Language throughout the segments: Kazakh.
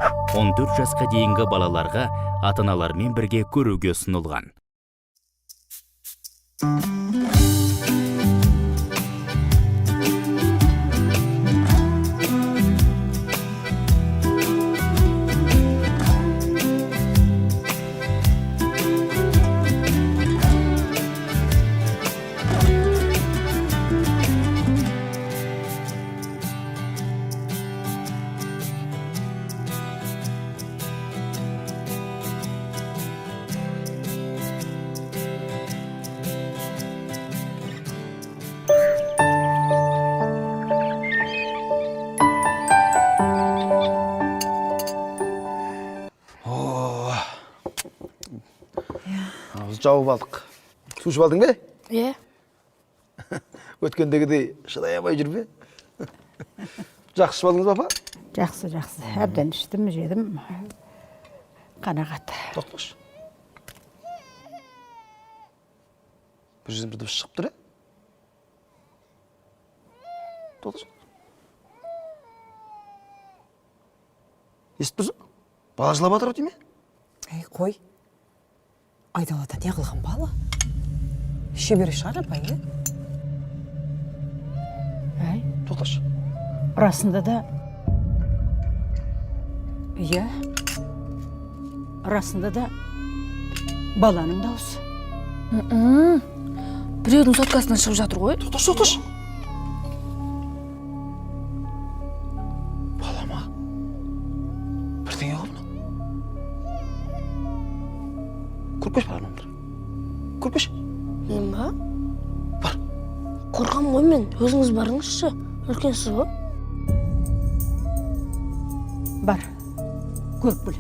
14 жасқа дейінгі балаларға ата-аналармен бірге көруге ұсынылған. Ауыз жауып алдық. Су ішіп алдың ба? Иә. Өткендегідей шыдай алмай жүр ме? Жақсы ішіп алдыңыз ба, апа? Жақсы, жақсы. Әбден іштім, жедім. Қанағат. Тоқташы. Бір жерден бір дыбыс шығып тұр, ә? Тоқташы. Естіп тұрсың? Бала жылап жатыр ау деймін. Әй, қой. Айдалада не қылған бала? Іше бере шығар, апай, иә? Әй, Тоқташы. Расында да, Иә. Расында да баланың дауысы. Біреудің соткасынан шығып жатыр ғой. Тоқташы, тоқташы. Бала ма? Бірдеңе ғой мынау. Көріп келші, баланы бір. Көріп келші. Мен ба? Бар. Қорқамын ғой мен. Өзіңіз барыңызшы. Үлкенсіз ғой. Бар, көріп кел.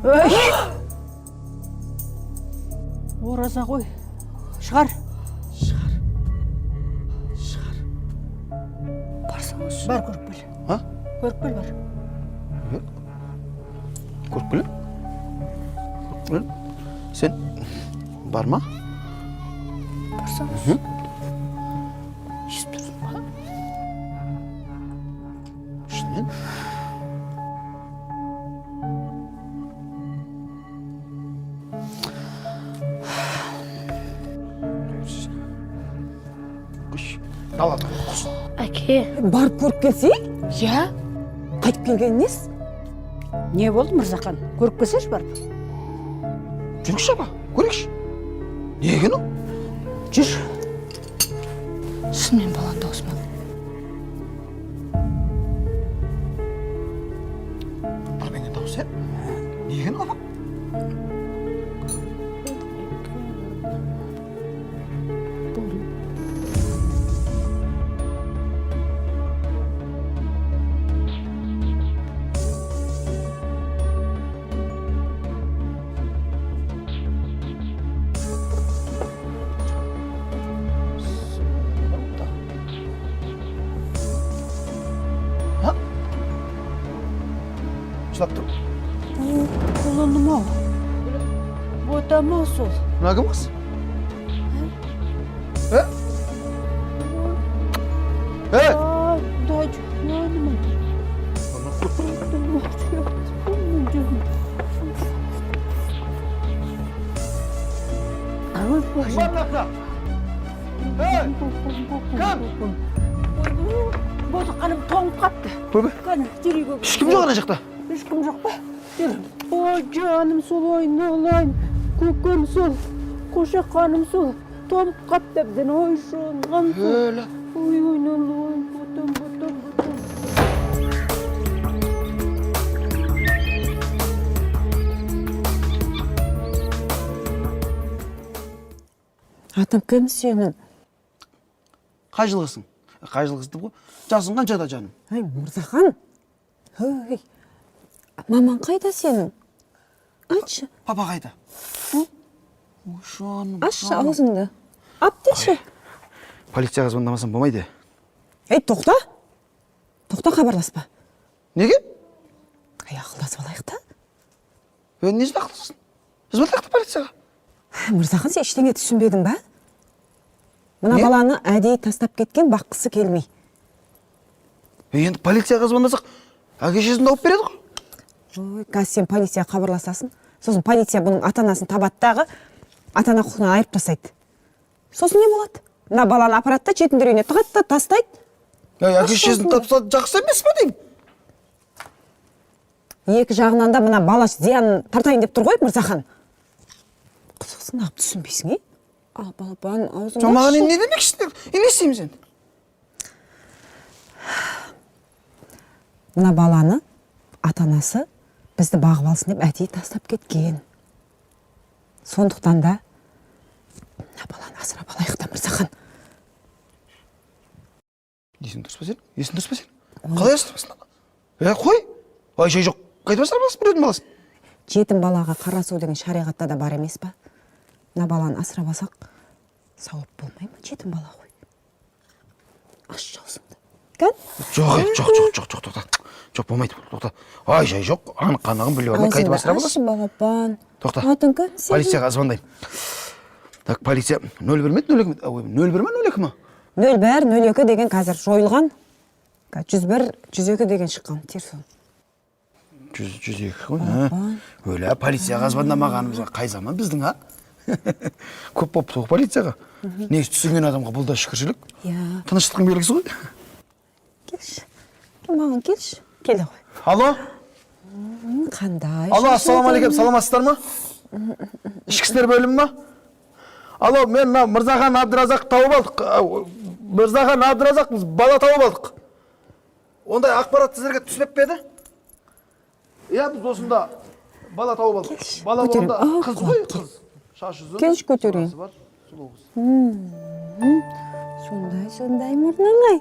Өй! Ораза ғой. Шығар. Шығар. Шығар. Барсаңызшы. Бар, көріп кел. А? Көріп кел, бар. Көріп келем. Көріп келем. Сен бар ма? Барсаңызшы. Естіп тұрсың ба? Шынымен? Күш. Далада құс. Әке. Барып көріп келсей? Иә. Қайтып келген несі? Не болды, Мырзахан? Көріп келсеші барып. Жүріңізші, апа, көрейікші. Не екен ол? Жүр. Шынымен баланың дауысы ма? Бірдеңе дауыс, иә? Не екен ол, апа? Ha? Жылап тұр. Құлыным ау. Ботам ау сол. Мына кім қыз? Ә? Ә? Ай, құдай жаным. Ой, боже. Бар мына жақта. Ей! Кім? Ботақаным тоңып қапты. Көбі? Қане, жүр үйге. Ешкім жоқ ана жақта. Ешкім жоқ па? Жүр. Ой, жаным сол, айналайын. Көкем сол, қошақаным сол. Тоңып қапты әбден. Ой, жаным сол. Өлі. Ой, айналайын, ботам, ботам, ботам. Атың кім сенің? Қай жылғысың? Қай жылғысы деп қой? Жасың қаншада, жаным? Әй, Мырзахан. Өй. Мамаң қайда сенің? Айтшы. Папа қайда? Ой, жаным. Ашшы аузыңды. Ап деші. Полицияға звондамасам болмайды. Ей, тоқта. Тоқта, хабарласпа. Неге? Ай, ақылдасып алайық та. Е, несін ақылдасасың? Звондайық та полицияға. Мырзахан, сен ештеңе түсінбедің ба? Мына Не? баланы әдейі тастап кеткен, баққысы келмей. Е, енді полицияға звондасақ, Әке шешесін тауып береді ғой. Ой, қазір сен полицияға хабарласасың, сосын полиция бұның ата анасын табады дағы, ата ана құқығынан айырып тастайды. Сосын не болады? Мына баланы апарады да жетімдер үйіне тығады да тастайды. Ей, әке шешесін тапса жақсы емес па деймін. Екі жағынан да мына бала зиянын тартайын деп тұр ғой, Мырзахан. Қызықсың, неғып түсінбейсің, ей? А, балапан, аузыңды Жоқ, маған ашшы. енді не демекшісіңдер? Енді не істейміз енді? Мына баланы ата анасы бізді бағып алсын деп әдейі тастап кеткен. Сондықтан да мына баланы асырап алайық та, Мырзахан. Есің дұрыс па сенің? Есің дұрыс па сенің? Қалай асырап? Е, қой. Ай, жай жоқ. Қайтып асырап аласың біреудің баласын? Жетім балаға қарасу деген шариғатта да бар емес па? Мына баланы асырап алсақ, сауап болмай ма? Жетім бала ғой. Аш аузыңды. Кән? Жоқ, ей, жоқ, жоқ, жоқ, жоқ, тоқта. Жоқ, болмайды, тоқта. Ай, жай жоқ, анық қанығын біліп алмай қайтып асырап Аузыңды аласың? аш, балапан. Тоқта. Атың кім сенің? Полицияға звондаймын. Так, полиция 01 ме, 02 ме? Ой, 01 ма, 02 ма? 01, 02 деген қазір жойылған. 101, 102 деген шыққан. Телефон. 102 ғой. Өлә, полицияға звондамағанымыз қай заман біздің, а? Көп болыпты ғой полицияға. Негізі түсінген адамға бұл да шүкіршілік. Иә. Тыныштықтың белгісі ғой. Келші. Кел маған, келші. Келе ғой. Алло? Қандай? Алло, ассалаумағалейкум, саламатсыздар ма? Ішкі істер бөлімі ма? Алло, мен мына Мырзахан Абдыразақ тауып алдық. Мырзахан Абдыразақ, біз бала тауып алдық. Ондай ақпарат сіздерге түспеп пе еді? Иә, біз осында бала тауып алдық. Келші, Бала көтерейін. болғанда Ау, қыз құлап ғой, кел. қыз. Шашы ұзын. Келші, көтерейін. Баласы бар, сұлу қыз. Сондай, сондай мұрныңай.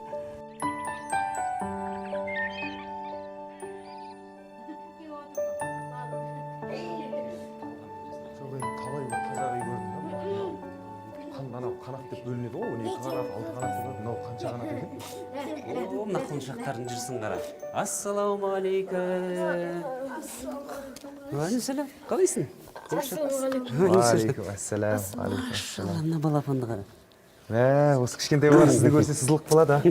Жоқ, енді талай бір қазақ үй көрдім да. Анау қанат деп бөлінеді ғой, 12 қанат, 6 қанат болады. Мынау қанша қанат екен? О, мына құлыншақтардың жүрісін қара. Ассалаумағалейкум. Уағалейкум. Қалайсың? Уағалейкум ассалам. Уағалейкум ассалам. Мына балапанды қара. Мә, осы кішкентай балалар сізді көрсе сызылып қалады, а?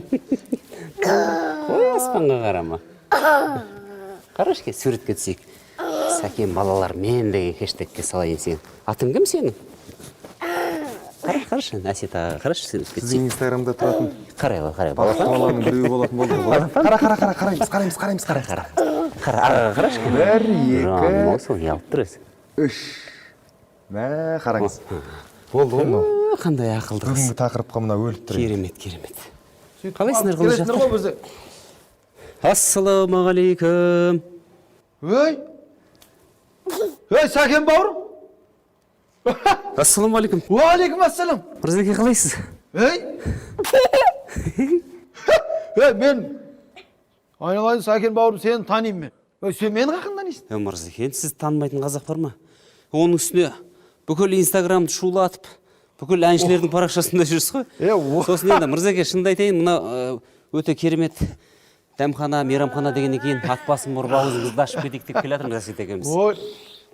Ой, аспанға қарама. Қарашы, кел, суретке түсейік. Сәкен балалармен деген хештегке салайын сені. Атың кім сенің? Қарашы, қарашы, Әсет аға, қарашы, суретке Сіздің түсейік. инстаграмда тұратын Қарай ғой, қарай. бақытты Балапан. баланың біреуі болатын болды ғой. Қара, қара, қара, қараймыз, қараймыз, қараймыз, Қара, қара. Қара, араға қарашы. Бір, екі, Жаным ау, сол ұялып тұр өзі. үш. Мә, қараңыз. Болды ғой мынау. О, қандай ақылды қыз. Бүгінгі тақырыпқа мына өліп тұр. Керемет, керемет. Қалайсыңдар, Келесіңдер құлыншақтар? ғой бізде. Ассалаумағалейкум. Ей! Ей, Сәкен бауырым! Ассалаумағалейкум. Уағалейкум ассалам. Мырзаке, қалайсыз? Ей! Ей, мен айналайын Сәкен бауырым, сені танимын мен. Ей, сен мені қақын танисың? Е, Мырзаке, енді сізді танымайтын қазақ бар ма? Оның үстіне бүкіл инстаграмды шулатып, бүкіл әншілердің парақшасында жүрсіз ғой. Е, о. Сосын енді Мырзаке, шынымды айтайын, мына өте керемет дәмхана, мейрамхана дегеннен кейін ат басын бұрып аузыңызды ашып кетейік деп келе жатырмыз Әсет екеуміз. Ой,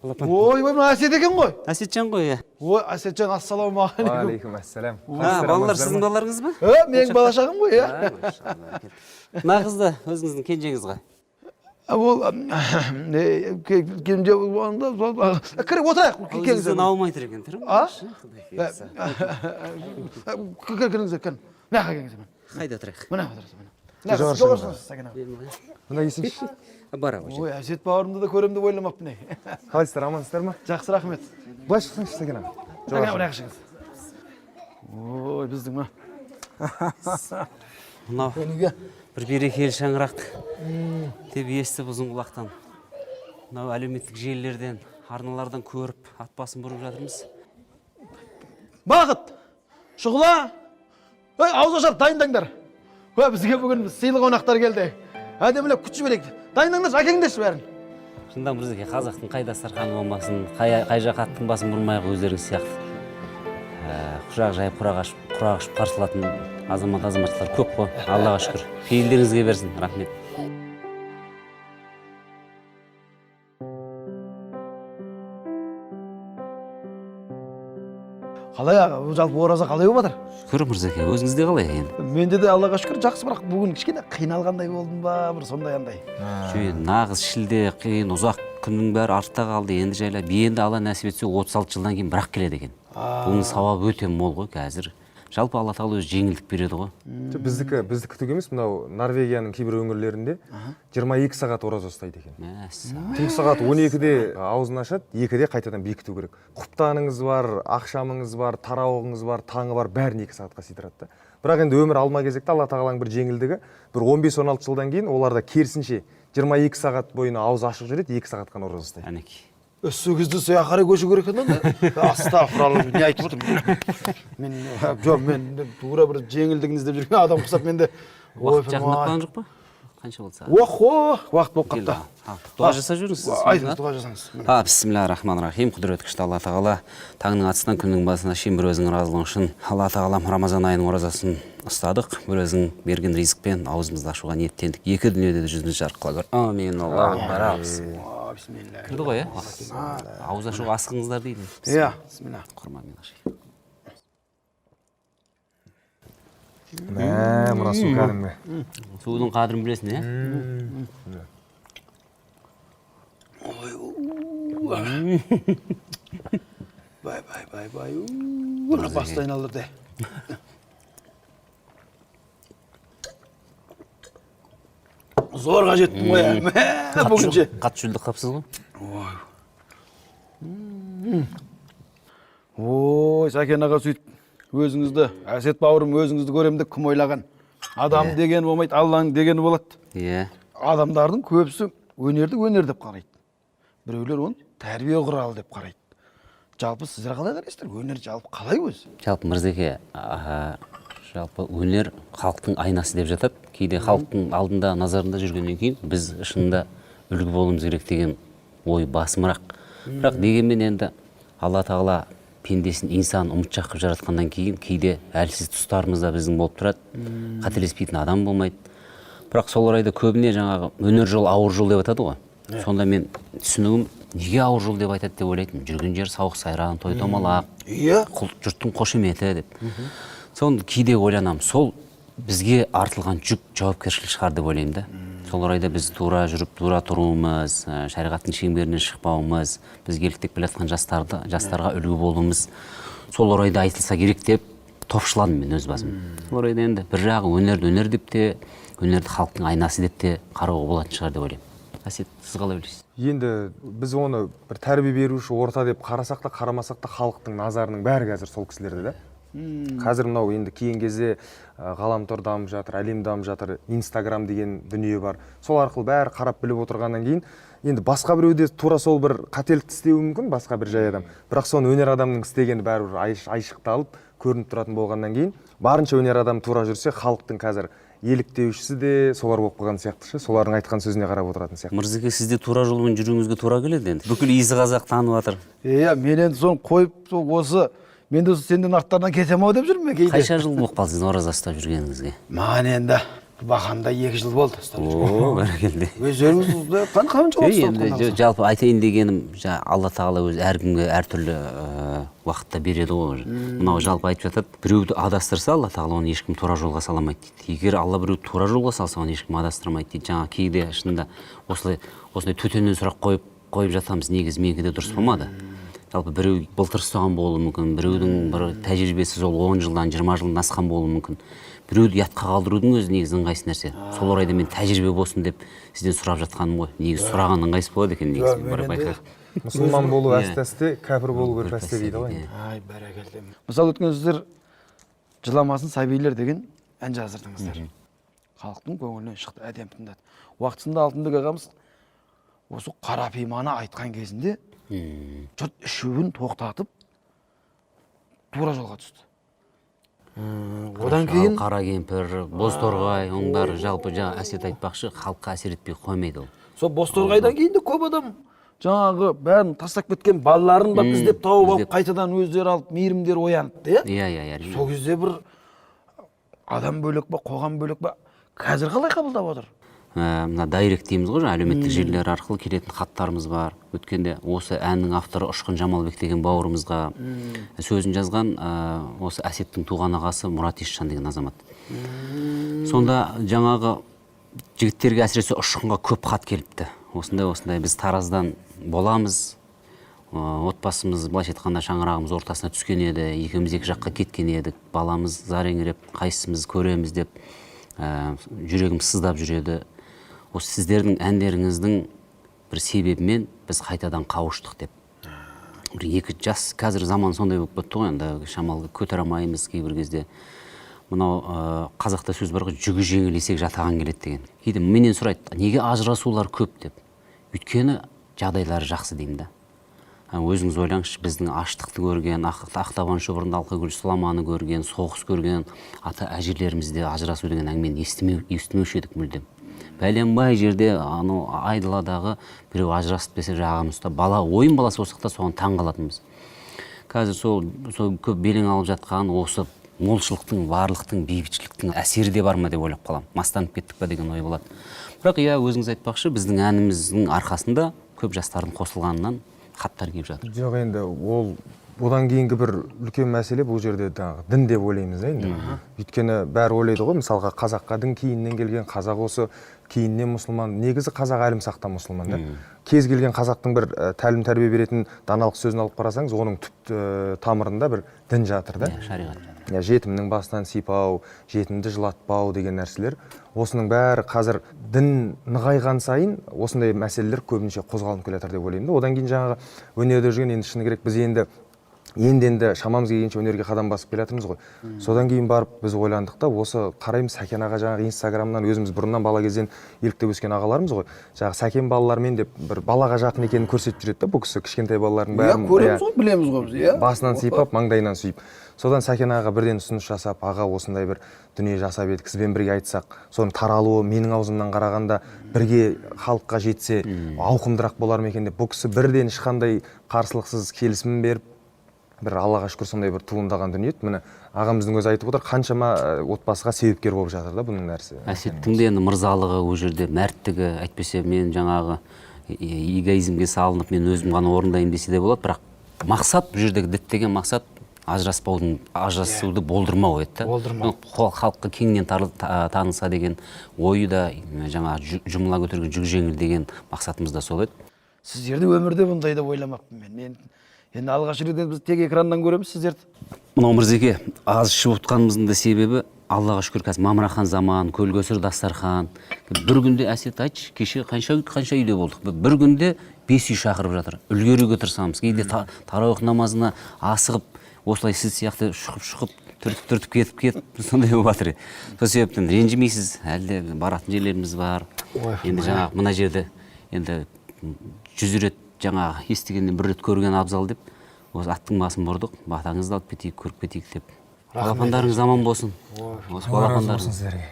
ой, ой, мына Әсет екен ғой. Әсетжан ғой, иә. Ой, Әсетжан, ассалаумағалейкум. Уағалейкум ассалам. А, балалар сіздің балаларыңыз ба? Е, менің бала шағам ғой, иә. Мына қыз да өзіңіздің кенжеңіз ғой. Ол кенже кіріп отырайық, келіңіздер. Аузыңыздан аумай тұр екен, түрі. А? Кіріңіздер, кірің. Мына жаққа келіңіздер. Қайда отырайық? Мына отырасыз, мына. Мына Жоғары жоғары шығыңыз. шығыңыз, Сәкен аға. Мына келсеңізші. Бара ғой. Ой, Әсет бауырымды да көремін деп ойламаппын. Ей. Қалайсыздар, амансыздар ма? Жақсы, рахмет. Былай шықсаңызшы, Сәкен аға. Сәкен аға, мына жаққа шығыңыз. Ой, біздің мына. Мынау бір берекелі шаңырақ деп естіп ұзын құлақтан. Мынау әлеуметтік желілерден, арналардан көріп, ат басын бұрып жатырмыз. Бақыт, Шұғыла, ой, ауыз ашар, дайындаңдар. Ой, бізге бүгін сыйлы қонақтар келді. Әдемілеп күтіп жіберейік. Дайындаңдаршы, әкеліңдерші бәрін. Шынында Мырзеке, қазақтың қай дастарханы болмасын, қай жаққа аттың басын бұрмай-ақ өздеріңіз сияқты. Құшақ жайып, құрақ ашып, құрақ ұшып қарсы алатын азамат азаматшалар көп қой. Аллаға шүкір. Пейілдеріңізге берсін, рахмет. Қалай аға, жалпы ораза қалай болып жатыр? Шүкір, Мырзаке, өзіңізде қалай енді? Менде де Аллаға шүкір жақсы, бірақ бүгін кішкене қиналғандай болдым ба, бір сондай андай. Жоқ, енді нағыз шілде қиын, ұзақ күннің бәрі артта қалды, енді жайлап. Енді Алла нәсіп етсе 36 жылдан кейін бірақ келеді екен. Бұның сауабы өте мол ғой қазір. Жалпы Алла тағала өзі жеңілдік береді ғой. Жоқ, біздікі түк емес, мынау Норвегияның кейбір өңірлерінде 22 сағат ораза ұстайды екен. Мәссаған. Түнгі сағат 12-де аузын ашады, 2-де қайтадан бекіту керек. Құптаныңыз бар, ақшамыңыз бар, тарауығыңыз бар, таңы бар, бәрін 2 сағатқа сыйдырады да. Бірақ енді өмір алма кезекте Алла тағаланың бір жеңілдігі, бір 15-16 жылдан кейін оларда керісінше 22 сағат бойына аузы ашық жүреді, 2 сағат қана ораза ұстайды. Әнекей. Сол кезде сол жаққа қарай көшу керек екен да. Астағфиралла, не айтып отырмын? Мен жоқ, мен тура бір жеңілдігін іздеп жүрген адам ұқсап менде. Уақыт жақындап қалған жоқ па? Қанша болды сағат? Охо, уақыт болып Келді. қалыпты. Ал, дұға жасап жүріңіз сіз. Айтыңыз, дұға жасаңыз. А, бисмилля рахман рахим. Құдірет күшті Алла тағала, таңның атысынан күннің басына шейін бір өзіңнің разылығың үшін Алла тағалам Рамазан айының оразасын ұстадық. Бір өзің берген ризықпен аузымызды ашуға ниеттендік. Екі дүниеде де жүзіміз жарық қыла көр. Амин. Аллаху акбар. Бисмилля. Кірді ғой, иә? Ауыз ашуға асығыңыздар дейді. Иә, бисмилля. Құрмамен ашайық. Мә, мына су кәдімгі. Судың қадірін білесің, иә? Бай, бай, бай, бай. Басты айналдырды. Зорға жеттім ғой, ә. Мә, бүгінше. Қатты шөлдеп қапсыз ғой. Ой, Сәкен аға, сөйтіп өзіңізді, Әсет бауырым, өзіңізді көрем деп кім ойлаған? Адам деген болмайды, Алланың дегені болады. Иә. Адамдардың көбісі өнерді өнер деп қарайды. Біреулер оны тәрбие құралы деп қарайды. Жалпы сіздер қалай қарайсыздар? Өнер жалпы қалай өзі? Жалпы Мырзеке, жалпы өнер халықтың айнасы деп жатады. Кейде халықтың алдында, назарында жүргеннен кейін біз шынында үлгі болуымыз керек деген ой басымырақ. Бірақ дегенмен енді Алла тағала пендесін, инсан ұмытшақ қылып жаратқаннан кейін кейде әлсіз тұстарымыз да біздің болып тұрады. Қателеспейтін адам болмайды. Бірақ сол орайда көбіне жаңағы өнер жолы ауыр жол деп атады ғой. Сонда мен түсінуім, неге ауыр жол деп айтады деп ойлайтынмын. Жүрген жер сауық сайран, той томалақ, жұрттың қошеметі деп. Соны кейде ойланамын, сол бізге артылған жүк жауапкершілік шығар деп ойлаймын да. Сол орайда біз тура жүріп, тура тұруымыз, шариғаттың шеңберінен шықпауымыз, біз еліктеп келе жатқан жастарға үлгі болуымыз сол орайда айтылса керек деп топшыладым мен өз басым. Сол орайда енді бір жағы өнерді өнер деп те, өнерді халықтың айнасы деп те қарауға болатын шығар деп ойлаймын. Әсет, сіз қалай ойлайсыз? Енді біз оны бір тәрбие беруші орта деп қарасақ та, қарамасақ та халықтың назарының бәрі қазір сол кісілерде да. Қазір мынау енді кейін кезде ғаламтор дамып жатыр, әлем дамып жатыр, Инстаграм деген дүние бар. Сол арқылы бәрі қарап біліп отырғаннан кейін енді басқа біреу де тура сол бір қателікті істеуі мүмкін, басқа бір жай адам. Бірақ соны өнер адамның істегені бәрібір айшықталып көрініп тұратын болғаннан кейін барынша өнер адам тура жүрсе, халықтың қазір еліктеушісі де солар болып қалған сияқты ше, солардың айтқан сөзіне қарап отыратын сияқты. Мырзеке, сіз де тура жолмен жүруіңізге тура келеді енді. Бүкіл иісі қазақ танып жатыр. Иә, мен енді соны қойып, сол осы, мен де сенден арттарынан кетемін ау деп жүрмін мен кейде. Қанша жыл болып қалды сіздің ораза ұстап жүргеніңізге? Маған енді бақанда 2 жыл болды ұстап жүргенім. О, бәрекелді. Өздеріңіз қанша уақыт ұстап Енді отырғаныңыз? жалпы айтайын дегенім, Алла тағала өзі әркімге әртүрлі уақытта береді ғой. Мынау жалпы айтып жатады, біреуді адастырса Алла тағала оны ешкім тура жолға саламайды дейді. Егер Алла біреуді тура жолға салса, оны ешкім адастырмайды дейді. Жаңа кейде шынында осылай төтеннен сұрақ қойып жатамыз, негізі менікі де дұрыс болмады. Жалпы біреу былтыр ұстаған болуы мүмкін, біреудің бір тәжірибесі сол 10 жылдан, 20 жылдан асқан болуы мүмкін. Біреуді ұятқа қалдырудың өзі негізі ыңғайсыз нәрсе. Сол орайда мен тәжірибе болсын деп сізден сұрап жатқаным ғой. Негізі сұраған ыңғайсыз болады екен негізі. Мен Бір енді байқап. Мұсылман болу әсте-әсте, кәпір болу бір пәсте дейді ғой енді. Ай, бәрекелді. Мысалы өткен сіздер жыламасын сәбилер деген ән жаздырдыңыздар. Халықтың көңілінен шықты, әдемі тыңдады. Уақытысында Алтынбек ағамыз осы қара пиманы айтқан кезінде жұрт ішуін тоқтатып тура жолға түсті. Одан кейін қара кемпір, бозторғай, оның бәрі жалпы жаңа Әсет айтпақшы, халыққа әсер етпей қоймайды ол. Сол бозторғайдан кейін де көп адам жаңағы бәрін тастап кеткен балаларын барып іздеп тауып алып, қайтадан өздері алып, мейірімдері ояныпты, иә? Иә, иә, иә. Сол кезде бір адам бөлек па, қоғам бөлек па, қазір қалай қабылдап отыр? Мына дайрект дейміз ғой, жаңа әлеуметтік желілер арқылы келетін хаттарымыз бар. Өткенде осы әннің авторы Ұшқын Жамалбек деген бауырымызға сөзін жазған, осы Әсеттің туған ағасы Мұрат Есжан деген азамат. Сонда жаңағы жігіттерге, әсіресе Ұшқынға көп хат келіпті. Осындай осындай біз Тараздан боламыз, отбасымыз, былайша айтқанда, шаңырағымыз ортасына түскен еді, екеуміз екі жаққа кеткен едік, баламыз зар еңіреп, қайсымыз көреміз деп, жүрегіміз сыздап жүреді. Осы сіздердің әндеріңіздің бір себебімен біз қайтадан қауыштық деп. Бір екі жас, қазір заман сондай болып кетті ғой, енді шамалы көтере алмаймыз кейбір кезде. Мынау қазақта сөз бар ғой, жүгі жеңіл есек жатаған келеді деген. Кейде менен сұрайды, неге ажырасулар көп деп. Өйткені жағдайлары жақсы деймін да. Өзіңіз ойлаңызшы, біздің аштықты көрген, ақтабан шұбырынды алқакөл сұламаны көрген, соғыс көрген ата әжелерімізде ажырасу деген әңгімені естімеуші едік мүлдем. Бәленбай жерде анау айдаладағы біреу ажырасып десе, жағамыз ұстап, бала, ойын баласы болсақ та соған таң қалатынбыз. Қазір сол көп белең алып жатқан осы молшылықтың, барлықтың, бейбітшіліктің әсері де бар ма деп ойлап қаламын. Мастанып кеттік па деген ой болады. Бірақ иә, өзіңіз айтпақшы, біздің әніміздің арқасында көп жастардың қосылғанынан хаттар келіп жатыр. Жоқ, енді ол одан кейінгі бір үлкен мәселе бұл жерде жаңағы дін деп ойлаймыз да енді. Өйткені бәрі ойлайды ғой, мысалға қазаққа дін кейіннен келген, қазақ осы кейіннен мұсылман. Негізі қазақ әлімсақтан мұсылман да. Кез келген қазақтың бір тәлім тәрбие беретін даналық сөзін алып қарасаңыз, оның түп тамырында бір дін жатыр да. Иә, шариғат. Иә, жетімнің басынан сипау, жетімді жылатпау деген нәрселер. Осының бәрі қазір дін нығайған сайын осындай мәселелер көбінше қозғалып келе жатыр деп ойлаймын да. Одан кейін жаңағы өнерде жүрген, енді шыны керек, біз енді енді шамамыз келгенше өнерге қадам басып келе жатырмыз ғой. Содан кейін барып біз ойландық та, осы қараймыз Сәкен аға жаңағы Инстаграмнан, өзіміз бұрыннан бала кезден еліктеп өскен ағаларымыз ғой. Жаңағы Сәкен балалармен деп бір балаға жақын екенін көрсетіп жүреді да бұл кісі, кішкентай балалардың бәрін. Иә, көреміз ғой, білеміз ғой біз, иә. Басынан сипап, маңдайынан сүйіп. Содан Сәкен ағаға бірден ұсыныс жасап, аға осындай бір дүние жасап едік, сізбен бірге айтсақ, соның таралуы менің аузымнан қарағанда бірге халыққа жетсе, ауқымдырақ болар ма екен деп, бұл кісі бірден ешқандай қарсылықсыз келісімін беріп, бір Аллаға шүкір сондай бір туындаған дүние еді. Міне ағамыздың өзі айтып отыр, қаншама отбасыға себепкер болып жатыр да бұның нәрсе. Әсеттің де енді мырзалығы ол жерде, мәрттігі, әйтпесе мен жаңағы эгоизмге салынып, мен өзім ғана орындаймын десе де болады, бірақ мақсат бұл жердегі діттеген мақсат ажыраспаудың, ажырасуды болдырмау еді да. Болдырмау. Халыққа кеңінен танылса деген ойы да, жаңағы жұмыла көтерген жүк жеңіл деген мақсатымыз да сол еді. Сіздерді өмірде бұндай деп ойламаппын мен. Мен енді алғаш рет біз тек экраннан көреміз сіздерді. Мынау Мырзеке, аз ішіп отқанымыздың да себебі, Аллаға шүкір, қазір мамырахан заман, көл көсір дастархан. Бір күнде, Әсет, айтшы, кеше қанша үйде болдық? Бір күнде 5 үй шақырып жатыр. Үлгеруге тырысамыз. Кейде тарауих намазына асығып, осылай сіз сияқты шұқып-шұқып, түртіп-түртіп кетіп-кетіп, сондай болып жатыр. Сол себептен ренжімейсіз, әлі де баратын жерлеріміз бар. Енді жаңағы мына жерде енді 100 рет жаңағы естігеннен бір рет көрген абзал деп, осы аттың басын бұрдық, батаңызды алып кетейік, көріп кетейік деп. Балапандарыңыз аман болсын. Осы балапандарыңыз. Сіздерге.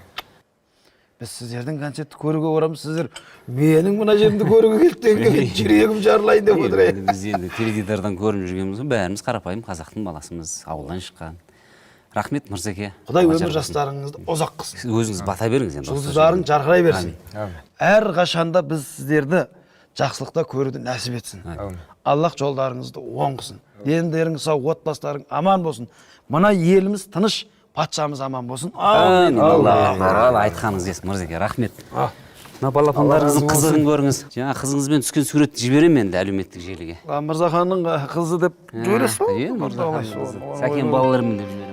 Біз сіздердің концертті көруге барамыз, сіздер менің мына жерімді көруге келді дегенге жүрегім жарылайын деп отыр. Енді біз енді теледидардан көрініп жүргенбіз ғой, бәріміз қарапайым қазақтың баласымыз, ауылдан шыққан. Рахмет, Мырзеке. Құдай Алла өмір жарылқасын. жастарыңызды ұзақ қылсын. Сіз өзіңіз бата беріңіз енді. Жұлдыздарың жарқырай берсін. Әмин. Әрқашанда біз сіздерді жақсылықта көруді нәсіп етсін. Аллах жолдарыңызды оң қылсын. Дендеріңіз сау, отбасыларың аман болсын. Мына еліміз тыныш, патшамыз аман болсын. Амин. Алла айтқаныңыз келсін, Мырзеке, рахмет. Мына балапандарыңыздың қызығын көріңіз. Жаңа қызыңызбен түскен суретті жіберемін енді әлеуметтік желіге. Мырзаханның қызы деп жібересіз ба? Иә, Мырзаханның қызы. Сәкен балаларымен деп жіберемін.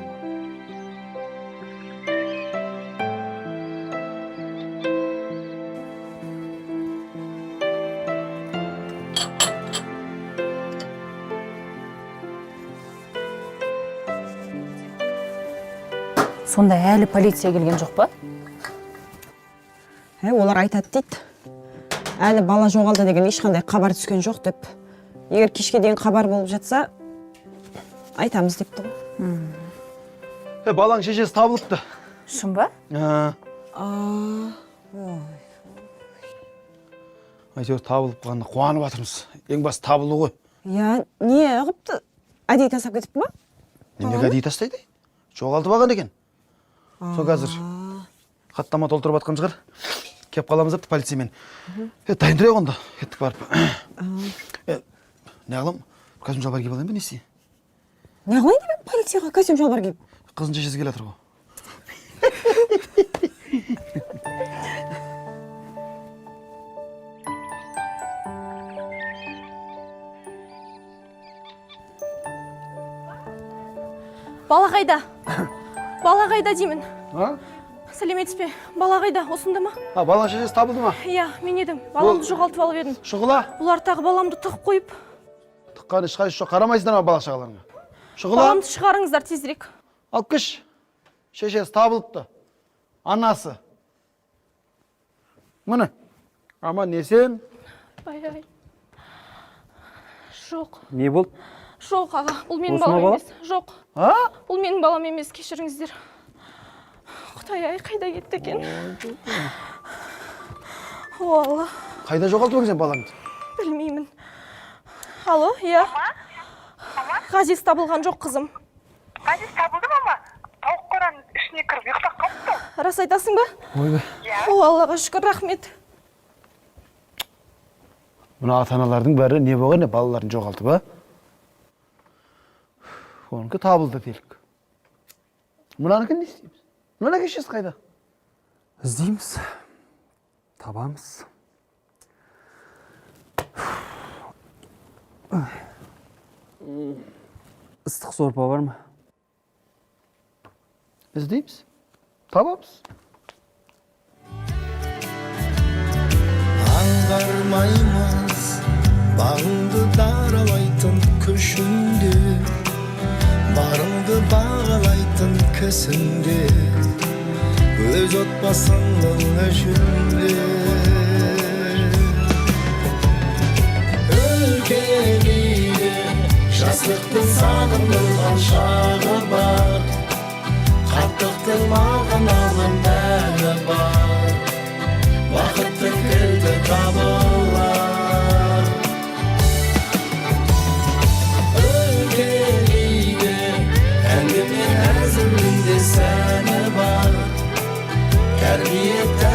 Сонда әлі полиция келген жоқ па? Олар айтады дейді. Әлі бала жоғалды деген ешқандай хабар түскен жоқ деп. Егер кешке дейін хабар болып жатса, айтамыз депті ғой. Балаң шешесі табылыпты. Шын ба? Әйтеуір табылып қалғанына қуанып жатырмыз. Ең басы табылу ғой. Иә, не қыпты? Әдейі тастап кетіпті ма? Неге әдейі тастайды? Жоғалтып алған екен. Сол қазір хаттама толтырып жатқан шығар. Кеп қаламыз депті полициямен. Дайын тұрайық онда. Кеттік барып. Не қылам? Костюм шалбар киіп алайын ба, не істейін? Не қылайын деп едім полицияға костюм шалбар киіп? Қыздың шешесі келе жатыр ғой. Бала қайда? Бала қайда деймін. А? Сәлеметсіз бе? Бала қайда? Осында ма? А, бала шешесі табылды ма? Иә, мен едім. Баламды жоғалтып алып едім. Шұғыла. Бұлар тағы баламды тығып қойып. Тыққан ешқайсысы жоқ. Қарамайсыңдар ма бала шағаларыңа? Шұғыла. Баламды шығарыңыздар тезірек. Алып келші. Шешесі табылыпты. Анасы. Міне. Аман есен. Ай, ай. Жоқ. Не болды? Жоқ, аға, бұл менің Осы ма балам бала? емес. Жоқ. А? Бұл менің балам емес, кешіріңіздер. Құдай ай, қайда кетті екен? О, Алла, Қайда жоғалтып едің сен балаңды? білмеймін. Алло, иә. Ғазиз табылған жоқ, қызым. Ғазиз табылды, мама. Тауық қораның ішіне кіріп ұйықтап қалыпты. Рас айтасың ба? Ойбай. О, Аллаға шүкір, рахмет. Мына ата аналардың бәрі не болған, не балаларын жоғалтып, а? Оныкі табылды делік. Мынанікі не істейміз? Мынаның шешесі қайда? Іздейміз, табамыз. Ыстық сорпа бар ма? Іздейміз. Табамыз. Аңғармаймыз бағыңды даралайтын күшіңде, барыңды бағалайтын кісіңде, өз отбасыңның ішінде. Үлкен үйде жастықтың сағындырған шағы бар, қарттықтың мағыналы мәні бар, бақыттың кілті табылар. Үлкен үйде әңгіме әзілдің де сәні бар, тәрбие.